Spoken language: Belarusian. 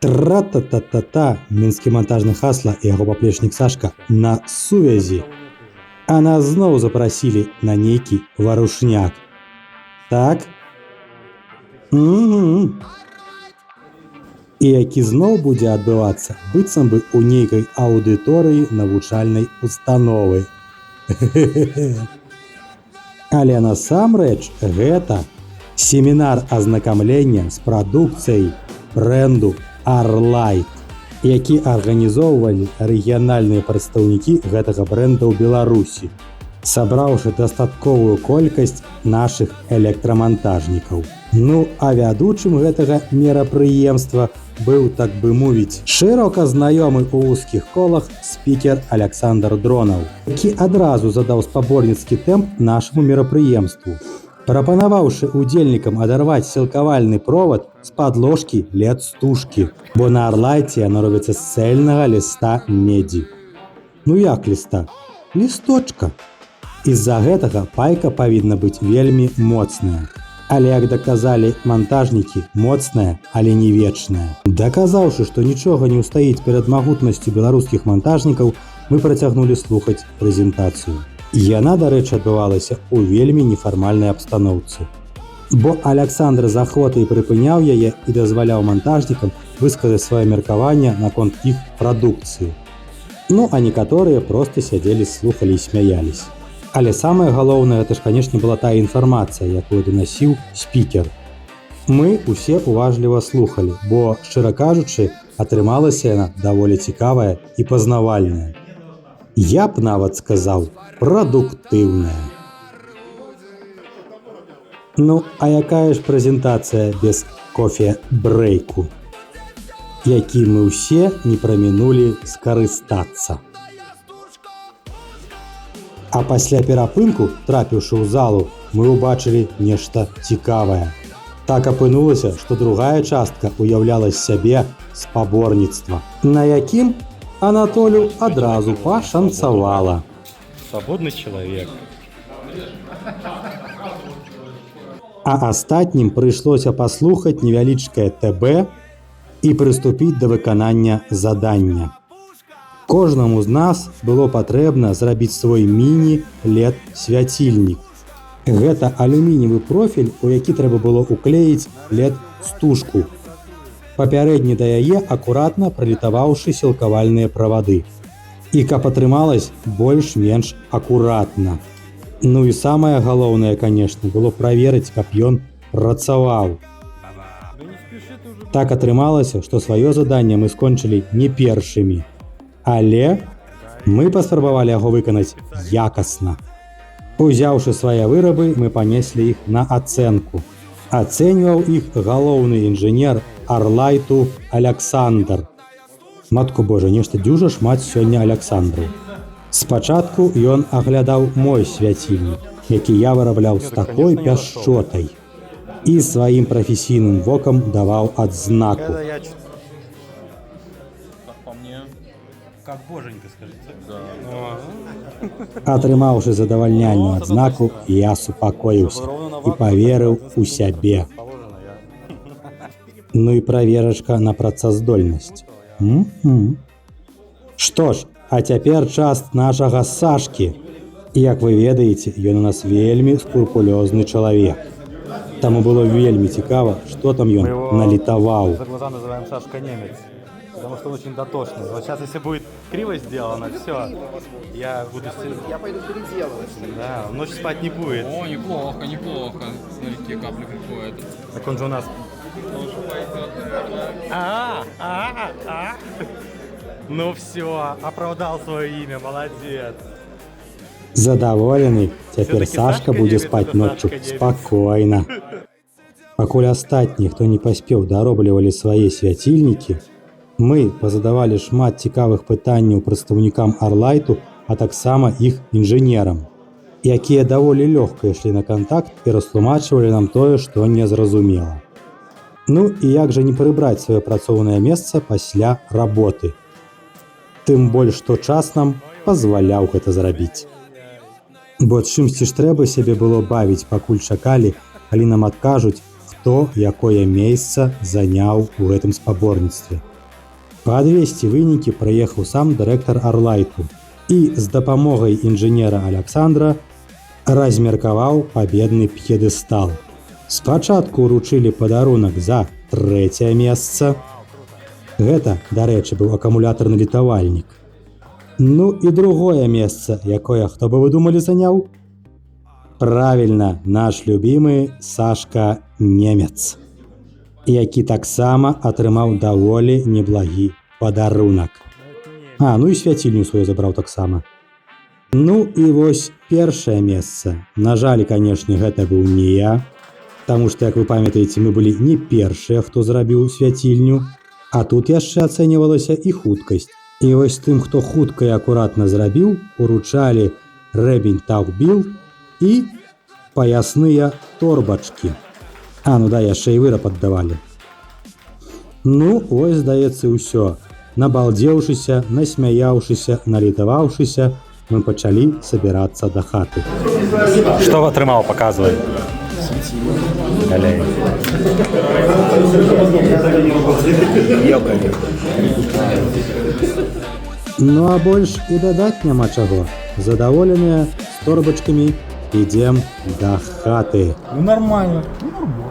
Тра-та-та-та-та, мінскі мантажны хасла і яго паплечнік Сашка на сувязі. А нас зноў запрасілі на нейкі варушняк. Так? Угу. І які зноў будзе адбывацца быццам бы ў нейкай аўдыторыі навучальнай установы. Але насамрэч гэта семінар азнакамлення з прадукцыяй бренду Arlight, які арганізоўвалі рэгіянальныя прадстаўнікі гэтага бренда ў Беларусі, сабраўшы дастатковую колькасць нашых электрамантажнікаў. Ну, а вядучым гэтага мерапрыемства быў, так бы мовіць, шырока знаёмы ў вузкіх колах спікер Аляксандр Дронаў, які адразу задаў спаборніцкі тэмп нашаму мерапрыемству, прапанаваўшы удзельнікам адарваць сілкавальны провад з падложкі LED-стужкі, бо на Арлайце яно робіцца з цэльнага ліста медзі. Ну як ліста? Лісточка. З-за гэтага пайка павінна быць вельмі моцная. Але, як даказалі мантажнікі, моцная, але не вечная. Даказаўшы, што нічога не ўстаіць перад магутнасцю беларускіх мантажнікаў, мы працягнулі слухаць прэзентацыю. Яна, дарэчы, адбывалася ў вельмі нефармальнай абстаноўцы. Бо Аляксандр з ахвотай прыпыняў яе і дазваляў мантажнікам высказаць сваё меркаванне наконт іх прадукцыі. Ну, а некаторыя проста сядзелі, слухалі і смяялись. Але самае галоўнае — гэта ж, канешне, была тая інфармацыя, якую данасіў спікер. Мы усе уважліва слухалі, бо, шчыра кажучы, атрымалася яна даволі цікавая і пазнавальная. Я б нават сказаў, прадуктыўная. Ну, а якая ж прэзентацыя без кофе-брэйку, які мы ўсе не прамінулі скарыстацца. А пасля перапынку, трапіўшы ў залу, мы ўбачылі нешта цікавае. Так апынулася, што другая частка уяўляла з сябе спаборніцтва, на якім Анатолю адразу пашанцавала. Свободный человек. А астатнім прыйшлося паслухаць невялічкае ТБ і прыступіць да выканання задання. Кожнаму з нас было патрэбна зрабіць свой міні-LED свяцільнік. Гэта алюмініевы профіль, у які трэба было ўклеіць LED стужку, папярэдне да яе акуратна пралітаваўшы сілкавальныя правады. І каб атрымалась больш-менш акуратна. Ну і самае галоўнае, канешне, было праверыць, каб ён працаваў. Так атрымалася, што сваё заданне мы скончылі не першымі. Але мы паспрабавалі яго выканаць якасна. Узяўшы свае вырабы, мы панеслі іх на ацэнку. Ацэньваў іх галоўны інжынер Арлайту Аляксандр. Матку Божа, нешта дюжа шмат сёння Аляксандраў. Спачатку ён аглядаў мой свяцільнік, які я вырабляў з такой пяшчотай, і сваім прафесійным вокам даваў адзнаку. Это я Как по мне. Как боженька, скажите. Да. Атрымаўшы задавальняльную адзнаку, я супакоіўся і паверыў у сябе. Ну і праверачка на працаздольнасць. Што ж, а цяпер час нашага Сашкі. Як вы ведаеце, ён у нас вельмі скрупулёзны чалавек. Таму было вельмі цікава, што там ён Мы его налітаваў. за глаза называем Сашка Немец. Потому что он очень дотошный. Вот сейчас, если будет криво сделано, все. Я буду. Я пойду переделывать. Да, он ночью спать не будет. О, неплохо, неплохо. Смотри, какие капли приходят. Так он же у нас. Тоже пойдет, наверное. А, а, а. Ну все, оправдал свое имя, молодец. Задаволены, цяпер Всё-таки Сашка Сашка будзе немец, спаць это ноччу Сашка немец. спакойна. Пакуль астатнія, хто не паспеў, дароблівалі свае свяцільнікі, мы пазадавалі шмат цікавых пытанняў прадстаўнікам Арлайту, а таксама іх інжынерам, якія даволі лёгка ішлі на кантакт і растлумачвалі нам тое, што незразумела. Ну і як жа не прыбраць сваё працоўнае месца пасля работы? Тым больш, што час нам пазваляў гэта зрабіць. Бо чымсьці ж трэба сябе было бавіць, пакуль чакалі, калі нам адкажуць, хто якое месца заняў у гэтым спаборніцтве. Падвесці вынікі прыехаў сам дырэктар Арлайту і з дапамогай інжынера Аляксандра размеркаваў пабедны п'едэстал. Спачатку ўручылі падарунак за трэцяе месца. Гэта, дарэчы, быў акумулятарны літавальнік. Ну і другое месца, якое, хто бы вы думалі, заняў? Правільна, наш любімы Сашка Немец, які таксама атрымаў даволі неблагі падарунак. А, ну і свяцільню сваю забраў таксама. Ну і вось першае месца. На жаль, канешне, гэта быў не я, таму што, як вы памятаеце, мы былі не першыя, хто зрабіў свяцільню, а тут яшчэ ацэньвалася і хуткасць. І вось тым, хто хутка і акуратна зрабіў, уручалі рэбень таўбіл і паясныя торбачкі. А, ну да, яшчэ і выраб аддавалі. Ну, вось, здаецца, ўсё. Набалдзеўшыся, насмяяўшыся, налітаваўшыся, мы пачалі сабірацца да хаты. Что атрымаў, показывай. Далей. Ёкали. Ну а больш і дадаць няма чаго. Задаволеныя, з торбачкамі ідзем да хаты. Ну нормально. Ну нормально.